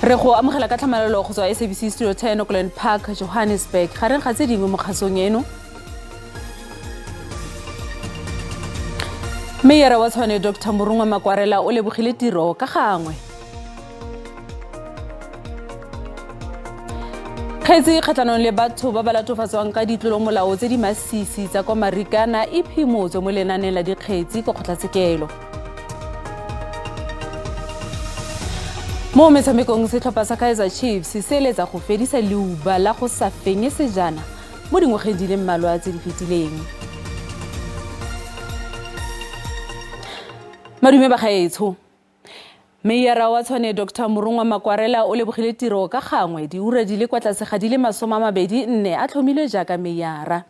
Re go amogela ka tlhamalalo go tswa SABC Studio 10 Auckland Park, Johannesburg. Gareng ga tse dingwe mo kgasong eno, Meyara wa Tshwane Dr Morongwa Makwarela o lebogile tiro ka gangwe. Kgetsi kgatlhanong le batho ba ba latofatswang ka ditlolomolao tse di masisi tsa kwa Marikana e phimotswe mo lenaneng la dikgetsi kwa kgotlatshekelo. Mo metshamekong, setlhopha sa Kaizer Chiefs se eletsa go fedisa leuba la go sa fenye sejana mo dingwageng di le mmalwa tse di fetileng. Madume bagaetsho. Meyara wa Tshwane Dr Morongwa Makwarela o lebogile tiro ka gangwe diura di le kwa tlase ga di le 24 a tlhomilwe jaaka meyara.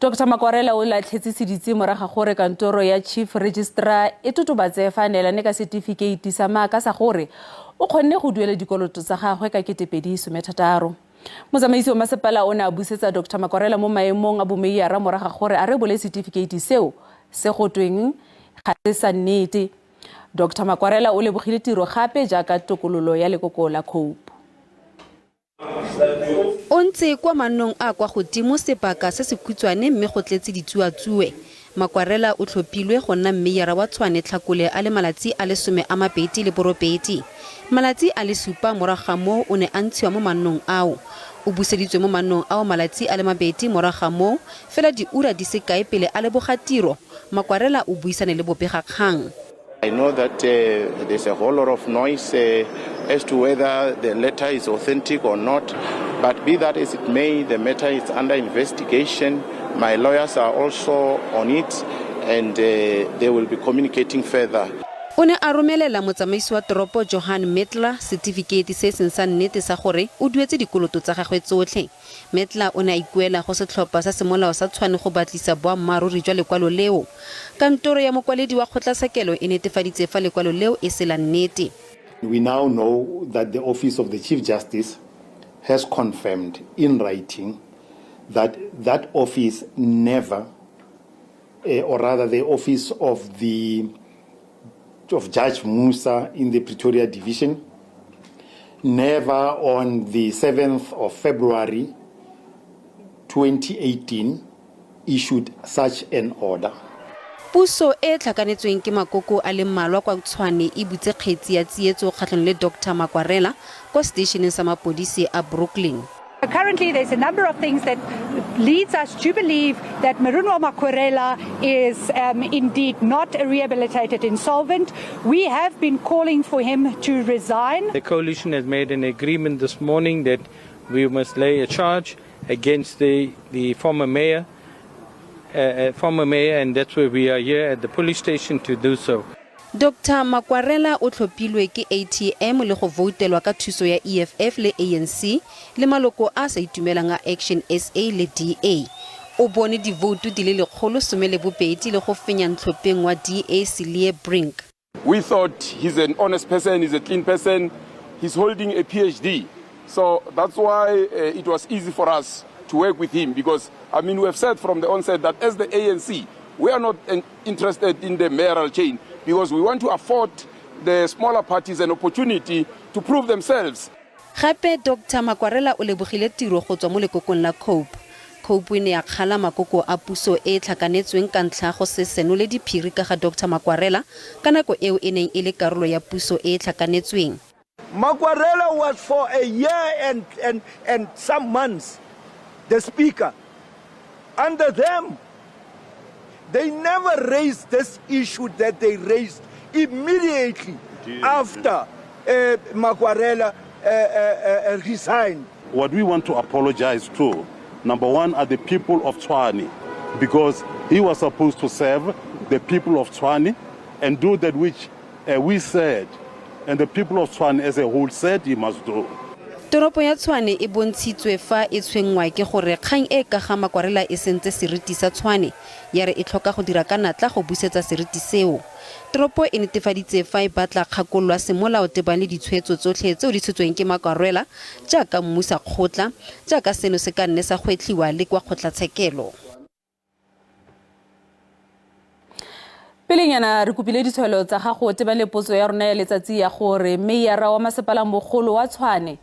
Dr Makwarela o latlhetse seditse morago ga gore kantoro ya Chief Registrar e totobatse fa a neelane ka setifikeiti sa maaka sa gore o kgonne go duela dikoloto tsa gagwe ka 2016. Motsamaisi wa masepala o ne a busetsa Dr Makwarela mo maemong a bomeiyara morago ga gore a rebole setifikeiti seo se go tweng ga se sa nnete. Dr Makwarela o lebogile tiro gape jaaka tokololo ya lekoko la Cope. O ntse kwa mannong a kwa godimo sebaka se sekhutshwane mme go tletse ditsuatsue. Makwarela o tlhophilwe go nna mmeyara wa Tshwane Tlhakole a le malatsi a le 28. Malatsi a le supa morago ga moo o ne a ntshiwa mo mannong ao. O buseditswe mo mannong ao malatsi a le mabedi morago ga moo, fela diura di se kae pele a leboga tiro, Makwarela o buisane le bobegakgang. I know that there's a whole lot of noise as to whether the letter is authentic or not, but be that as it may, the matter is under investigation. My lawyers are also on it and they will be communicating further. O ne a romelela motsamaisi wa toropo Johan Mettler setifikeiti se e seng sa nnete sa gore o duetse dikoloto tsa gagwe tsotlhe. Mettler o ne a ikuela go setlhopha sa semolao sa Tshwane go batlisa boammaaruri jwa lekwalo leo. Kantoro ya mokwaledi wa kgotlatshekelo e netefaditse fa lekwalo leo e se la nnete. We now know that the Office of the Chief Justice has confirmed in writing that that office never, or rather the office of the of Judge Musa in the Pretoria Division, never on the 7th of February 2018 issued such an order. Puso e e tlhakanetsweng ke makoko a le mmalwa kwa Tshwane e butse kgetsi ya tsietso kgatlhanong le Doctor Makwarela kwa seteisheneng sa mapodisi a Brooklyn. Currently, there's a number of things that leads us to believe that Murunwa Makwarela is indeed not a rehabilitated insolvent. We have been calling for him to resign. The coalition has made an agreement this morning that we must lay a charge against the former mayor, and that's where we are here at the police station to do so. Dr Makwarela o tlhophilwe ke ATM le go voutelwa ka thuso ya EFF le ANC le maloko a sa itumelang a Action SA le DA. O bone divoutu di le 112 le go fenya ntlhopheng wa DA Cilliers Brink. We thought he's an honest person, he's a clean person, he's holding a PhD. So that's why it was easy for us to work with him because, I mean, we have said from the onset that as the ANC, we are not interested in the mayoral chain because we want to afford the smaller parties an opportunity to prove themselves. Gape Dr Makwarela o lebogile tiro go tswa mo lekokong la Cope. Cope e ne ya kgala makoko a puso e e tlhakanetsweng ka ntlha go se senole diphiri ka ga Dr Makwarela ka nako eo e neng e le karolo ya puso e e tlhakanetsweng. Makwarela was for a year and some months the speaker. Under them, they never raised this issue that they raised immediately after Makwarela resigned. What we want to apologize to, number one, are the people of Tshwane, because he was supposed to serve the people of Tshwane and do that which we said, and the people of Tshwane as a whole said he must do. Toropo ya Tshwane e bontshitswe fa e tshwenngwa ke gore kgang e ka ga Makwarela e sentse seriti sa Tshwane, ya re e tlhoka go dira ka natla go busetsa seriti seo. Toropo e netefaditse fa e batla kgakololo ya semolao tebang le ditshwetso tsotlhe tseo di tshotsweng ke Makwarela jaaka mmusa kgotla, jaaka seno se ka nne sa gwetlhiwa le kwa kgotlatshekelo. Pelenyana re kopile ditshwaelo tsa gago tebang le potso ya rona ya letsatsi ya gore meyara wa masepala mogolo wa Tshwane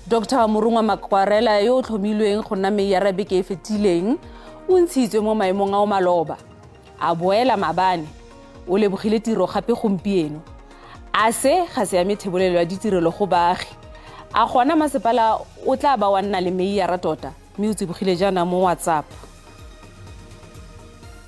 Dr Morongwa Makwarela yo o tlhomilweng go nna meyara beke e fetileng o ntshitswe mo maemong ao maloba a boela mabane o lebogile tiro gape gompieno a se ga se ame thebolelo ya ditirelo go baagi a gona masepala o tla ba wa nna le meyara tota mme o tsibogile jaana mo WhatsApp.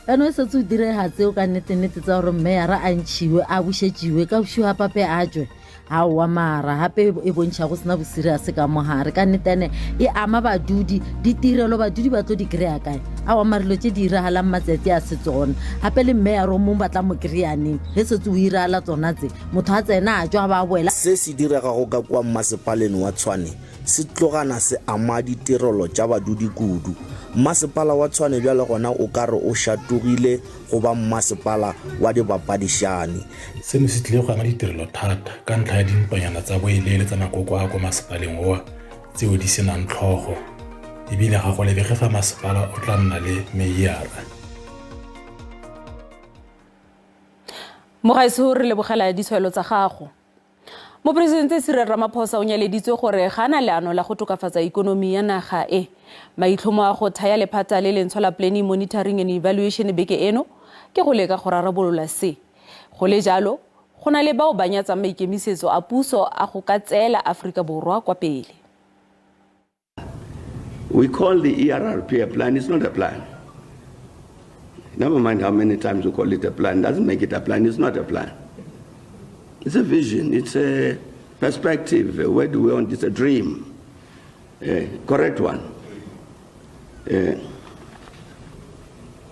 Eno e setse o direga tseo ka nnete-nnete tsa gore mmeyara a ntšhiwe a bušetšiwe ka bošigo a pape a tšwe aowa mara gape e bontšha go sena boseriase ka mogare ka nnete ene e ama badudi ditirelo badudi ba tlo di kry-a kae aowa mara dilo tše di iragalang matsatsi a se tsona gape le mmeyara o mongwe ba tla mo kry-aneng ge setse o iragala tsona tse motho a tsena a tšwa ba boela. Se se diregago ka kua mmasepaleng wa Tshwane se tlogana se ama ditirelo tša badudi kudu. Mmasepala wa Tshwane bjale gona o ka re o šatogile go ba mmasepala wa dibapadišani. Seno se tlile go ama ditirelo thata ka ntlha ya dintwanyana tsa boeleele tsa makoko a kwa masepaleng oa tseo di se nang tlhogo, ebile ga go lebege fa masepala o tla nna le meiara. Mogaetsho re lebogela ditshwaelo tsa gago. Moporesidente Cyril Ramaphosa o nyaleditswe gore ga na leano la go tokafatsa ikonomi ya naga e. Maitlhomo a go thaya lephata le lentshwa la Planning, Monitoring and Evaluation beke eno ke go leka go rarabolola se. Go le jalo, go na le bao ba nyatsang maikemisetso a puso a go ka tseela Aforika Borwa kwa pele. We call the ERRP a plan. It's not a plan. Never mind how many times we call it a plan. Doesn't make it a plan. It's not a plan. It's a vision. It's a perspective. Where do we want? It's a dream. A correct one.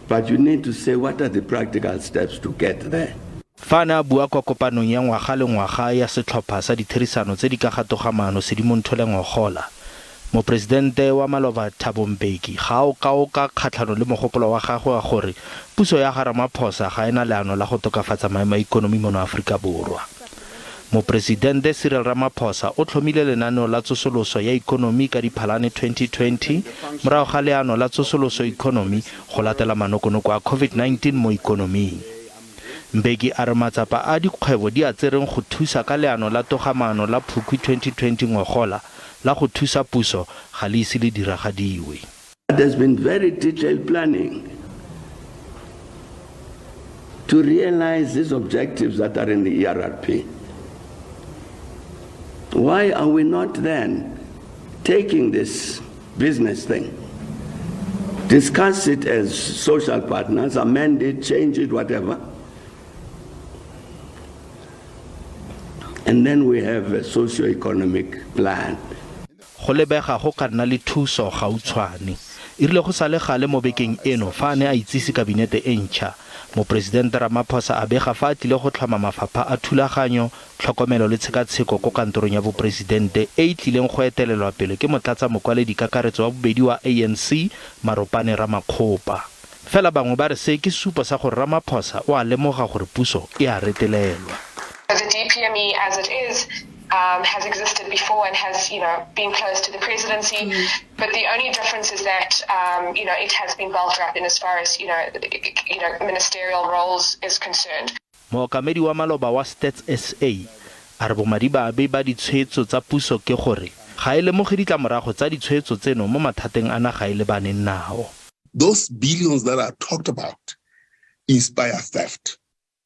But you need to say what are the practical steps to get there. Fa a ne a bua kwa kopanong ya ngwaga le ngwaga ya setlhopha sa ditherisano tse di ka ga togamaano Sedimonthole ngogola, Mopresidente wa maloba Thabo Mbeki ga a okaoka kgatlhanong le mogopolo wa gagwe wa gore puso ya ga Ramaphosa ga e na leano la go tokafatsa maemo a ikonomi mono Aforika Borwa. Mopresidente Cyril Ramaphosa o tlhomile lenaneo la tsosoloso ya ikonomi ka Diphalane 2020 morago ga leano la tsosoloso ikonomi go latela manokonoko a Covid-19 mo ikonoming. Mbeki a re matsapa a dikgwebo di a tsereng go thusa ka leano la togamaano la Phukwi 2020 ngogola la go thusa puso ga le ise le diragadiwe. There's been very detailed planning to realize these objectives that are in the ERRP. Why are we not then taking this business thing, discuss it as social partners, amend it, change it, whatever, and then we have a socio-economic plan. Go lebega go ka nna le thuso gautshwane. E rile go sa le gale mo bekeng eno fa a ne a itsise kabinete e ntšha, Moporesidente Ramaphosa a bega fa a tlile go tlhoma mafapha a thulaganyo, tlhokomelo le tshekatsheko ko kantorong ya boporesidente e e tlileng go etelelwa pele ke motlatsa-mokwaledi-kakaretso wa bobedi wa ANC, Maropane Ramakgopa. Fela bangwe ba re se ke sesupo sa gore Ramaphosa o a lemoga gore puso e a retelelwa. The DPME as it is has existed before and has, you know, been close to the presidency. But the only difference is that, you know, it has been bulked up in as far as, you know, ministerial roles is concerned. Mookamedi wa maloba wa Stats SA a re bomadimabe ba ditshwetso tsa puso ke gore ga e lemoge ditlamorago tsa ditshwetso tseno mo mathateng a naga e lebaneng nao. Those billions that are talked about inspire theft,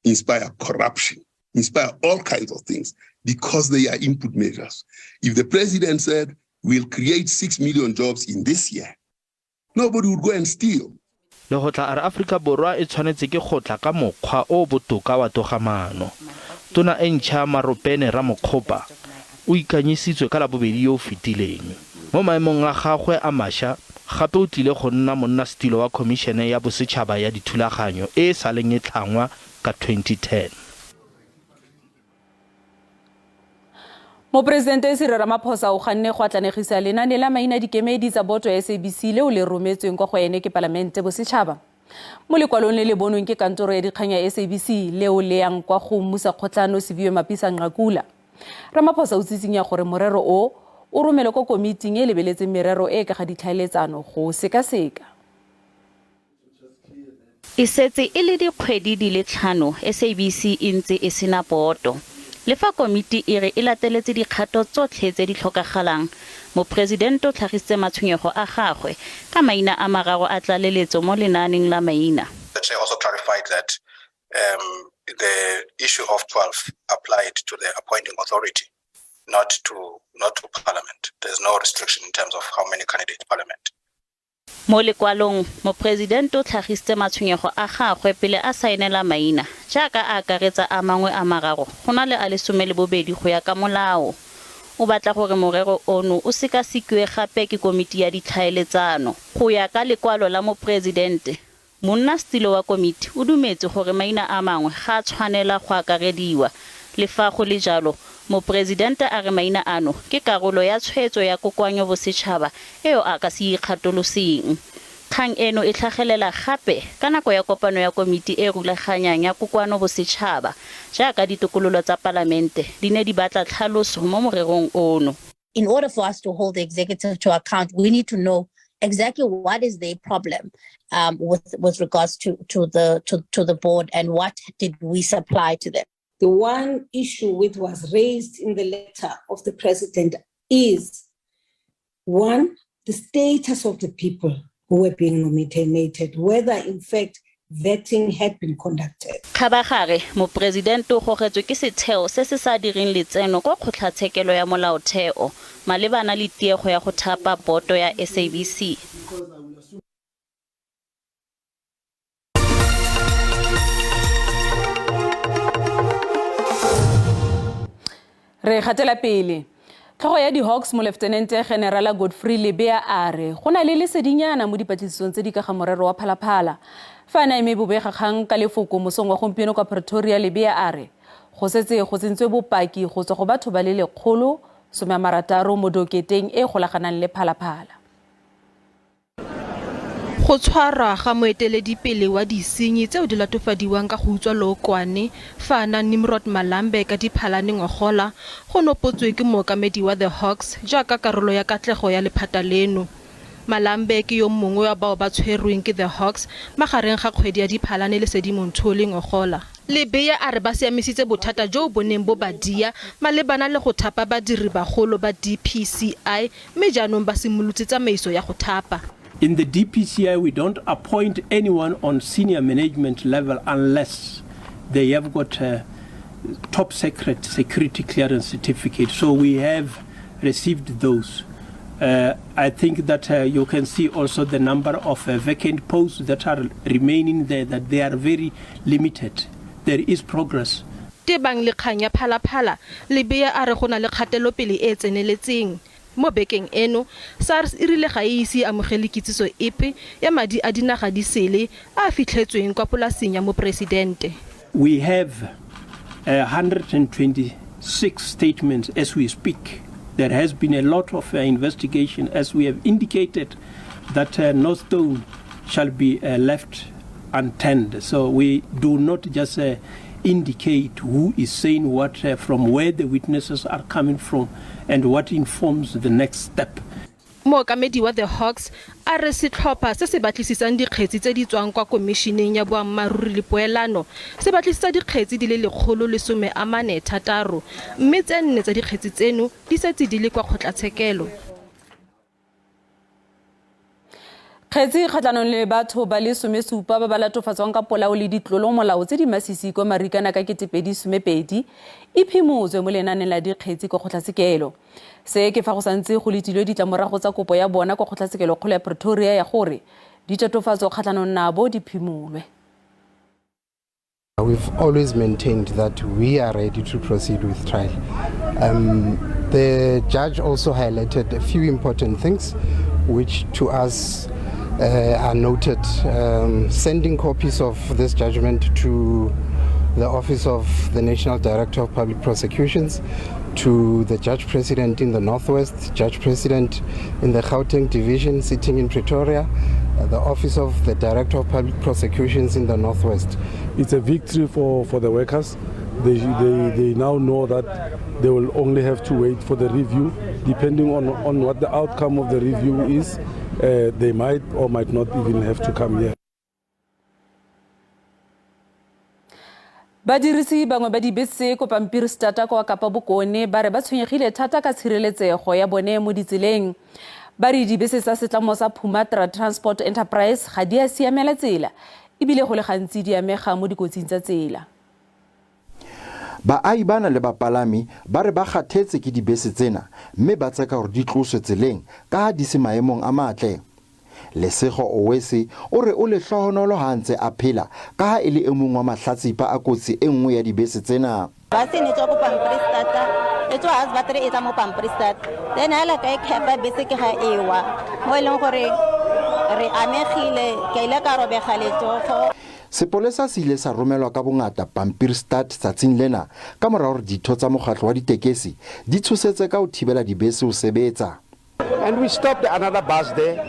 inspire corruption, inspire all kinds of things because they are input measures. If the president said, we'll create 6 million jobs in this year, nobody would go and steal. Legotla a re Aforika Borwa e tshwanetse ke go tla ka mokgwa o o botoka wa togamaano. Tona e ntšha Maropene Ramokgopa o ikanyisitswe ka Labobedi yo o fetileng. Mo maemong a gagwe a maša, gape o tlile go nna monnasetilo wa Khomišene ya Bosetšhaba ya Dithulaganyo e e saleng e tlhangwa ka 2010. Moporesidente Cyril Ramaphosa o ganne go atlanegisa lenane la maina dikemedi tsa boto ya SABC leo le rometsweng kwa go ene ke Palamente Bosetšhaba. Mo lekwalong le le bonweng ke kantoro ya dikgang ya SABC leo le yang kwa go mmusa kgotlano Siviwe Mapisa Nqakula. Ramaphosa o tsitsinya gore morero o o romelwe kwa komiting e lebeletseng merero e ka ga ditlhaeletsano go sekaseka. E setse e le dikgwedi di le 5 SABC e ntse e sena boto. Le fa komiti e re e lateletse dikgato tsotlhe tse di tlhokagalang, moporesidente o tlhagisitse matshwenyego a gagwe ka maina a mararo a tlaleletso mo lenaaneng la maina. The chair also clarified that the issue of 12 applied to the appointing authority, not to Parliament. There's no restriction in terms of how many candidates Parliament. Mo lekwalong, moporesidente o tlhagisitse matshwenyego a gagwe pele a saenela maina, jaaka a akaretsa a mangwe a mararo go na le a le 12 go ya ka molao. O batla gore morero ono o sekasekiwe gape ke komiti ya ditlhaeletsano. Go ya ka lekwalo la moporesidente, monnasetilo wa komiti o dumetse gore maina a mangwe ga a tshwanela go akarediwa. Le fa go le jalo, moporesidente a re maina ano ke karolo ya tshwetso ya kokoanyo bosetšhaba eo a ka se ikgatoloseng. Kgang eno e tlhagelela gape ka nako ya kopano ya komiti e rulaganyang ya kokoano bosetšhaba, jaaka ditokololo tsa palamente di ne di batla tlhaloso mo morerong ono. In order for us to hold the executive to account, we need to know exactly what is their problem with regards to the board and what did we supply to them. The one issue which was raised in the letter of the president is, one, the status of the people who were being nominated, whether in fact vetting had been conducted. Kgabagare, moporesidente o gogetswe ke setheo se se sa direng letseno kwa kgotlatshekelo ya molaotheo malebana le tiego ya go thapa boto ya SABC. Re gatela pele. Tlhogo ya di-Hawks Moleftenente Generala Godfrey Lebea a re go na le lesedinyana mo dipatlisisong tse di ka ga morero wa Phalaphala. Fa a na eme bobegakgang ka lefoko mosong wa gompieno kwa Pretoria, Lebea a re go setse go tsentswe bopaki go tswa go batho ba le 160 mo doketeng e golaganang le Phalaphala. Go tshwarwa ga moeteledipele wa disenyi tseo di latofadiwang ka go utswa lookwane fa na Nimrod Malambe ka Diphalane ngogola go nopotswe ke mookamedi wa The Hawks jaaka karolo ya katlego ya lephata leno. Malambe ke yo mongwe wa bao ba tshwerweng ke The Hawks magareng ga kgwedi ya Diphalane le Sedimonthole ngogola. Lebea a re ba siamisitse bothata jo bo neng bo ba dia malebana le go thapa badiribagolo ba DPCI mme jaanong ba simolotse tsamaiso ya go thapa. In the DPCI, we don't appoint anyone on senior management level unless they have got a top secret security clearance certificate. So we have received those. I think that you can see also the number of vacant posts that are remaining there, that they are very limited. There is progress. Tebang le kgang ya Phalaphala, Lebea a re go na le kgatelopele e tseneletseng. Mo bekeng eno, SARS e rile ga e ise amogele kitsiso epe ya madi a dinaga di sele a fitlhetsweng kwa polaseng ya moporesidente. We have 126 statements as we speak. There has been a lot of investigation, as we have indicated that no stone shall be left unturned. So we do not just indicate who is saying what, from where the witnesses are coming from, and what informs the next step. Mookamedi wa The Hawks a re setlhopha se se batlisisang dikgetsi tse di tswang kwa komišeneng ya boammaaruri le poelano se batlisisa dikgetsi di le 146, mme tse 4 tsa dikgetsi tseno di setse di le kwa kgotlatshekelo. Kgetsi kgatlhanong le batho ba le 17 ba ba latofatswang ka polao le ditlolomolao tse di masisi kwa Marikana ka 2012 e phimotswe mo lenaaneng la dikgetsi kwa kgotlatshekelo. Se ke fa go santse go letilwe ditlamorago tsa kopo ya bona kwa kgotlatshekelokgolo ya Pretoria ya gore ditatofatso kgatlhanong nabo di phimolwe. We've always maintained that we are ready to proceed with trial. The judge also highlighted a few important things which to us are noted. Sending copies of this judgment to the Office of the National Director of Public Prosecutions, to the Judge President in the Northwest, Judge President in the Gauteng Division sitting in Pretoria, the Office of the Director of Public Prosecutions in the Northwest. It's a victory for the workers. They now know that they will only have to wait for the review. Depending on what the outcome of the review is, they might or might not even have to come here. Badirisi bangwe ba dibese ko Pampierstad kwa Kapa Bokone ba re ba tshwenyegile thata ka tshireletsego ya bone mo ditseleng. Ba re dibese tsa setlamo sa Phumatra Transport Enterprise ga di a siamela tsela ebile go le gantsi di amega mo dikotsing tsa tsela. Baahi bana le bapalami ba re ba kgathetse ke dibese tsena mme ba tseka hore di tloswe tseleng ka ha di se maemong a matle. Lesego Owese o re o lehlohonolo ha a ntse a phela ka ha e le e mong wa mahlatsipa a kotsi e nngwe ya dibese tsena. Base e ne e tswa ko Pampierstad, e tswa Hartswater e tla mo Pampierstad. Then ha la ka e khepa bese ke ga e wa, mo e leng gore re amegile, ke ile ka robega letsogo. Sepolesa se ile sa romelwa ka bongata Pampierstad tsatsing lena ka mora hore ditho tsa mokgatlo wa ditekesi di tshosetse ka ho thibela dibese ho sebetsa. And we stopped another bus there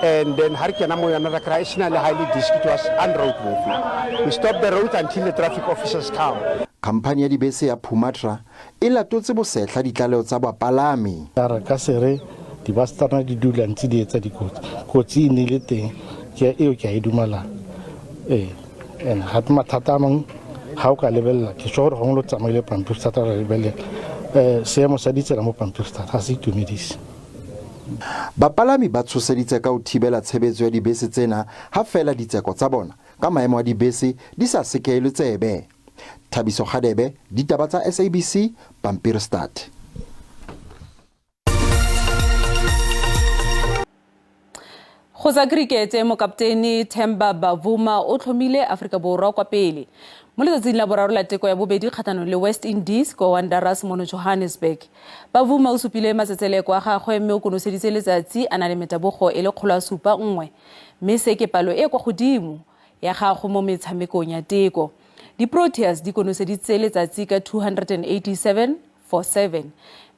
and then ha re kena mo yona ra kry-a e sena le ha e le disc, it was unroadworthy. We stopped the road until the traffic officers come. Khamphani ya dibese ya Phumatra e latotse bosehla ditlaleho tsa bapalami. A re ka se re di-bus tsa rona di dula ntse di etsa dikotsi, kotsi e nnile teng ke eo ke a e dumalana. Ee, and gape mathata a mangwe ga o ka lebelela ke sure gore gongwe lo tsamaile Pampierstad ra lebelela um seemo sa ditsela mo Pampierstad ga se itumedise. Bapalami ba tshoseditse ka ho thibela tshebetso ya dibese tsena ha feela ditseko tsa bona ka maemo a dibese di sa sekehelwe tsebe. Thabiso Kgadebe, Ditaba tsa SABC, Pampierstad. Go tsa krikete, mokaptene Themba Bavuma o tlhomile Aforika Borwa kwa pele mo letsatsing la boraro la teko ya bobedi kgatlhanong le West Indies kwa Wanderers mono Johannesburg. Bavuma o supile matsetseleko a gagwe mme o konoseditse letsatsi a na le metabogo e le 701, mme se ke palo e kwa godimo ya gagwe mo metshamekong ya teko. Di-Proteas di konoseditse letsatsi ka 287 for 7,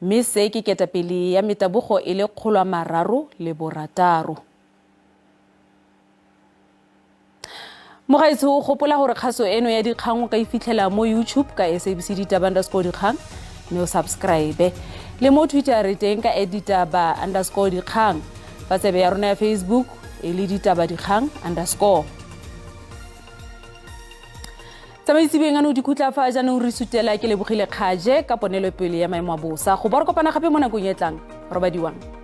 mme se ke ketapele ya metabogo e le 306. Mogaetsho, o gopola gore kgaso eno ya dikgang o ka e fitlhela mo YouTube ka SABC Ditaba underscore dikgang, mme o subscribe. Le mo Twitter re teng ka @ditaba underscore dikgang, fa tsebe ya rona ya Facebook e le ditaba dikgang underscore. Tsamaisibeng ano dikhutla fa jaanong re sutela ke lebogile kgaje ka ponelopele ya maemo a bosa. Go bo re kopana gape mo nakong e tlang. Robadiwang.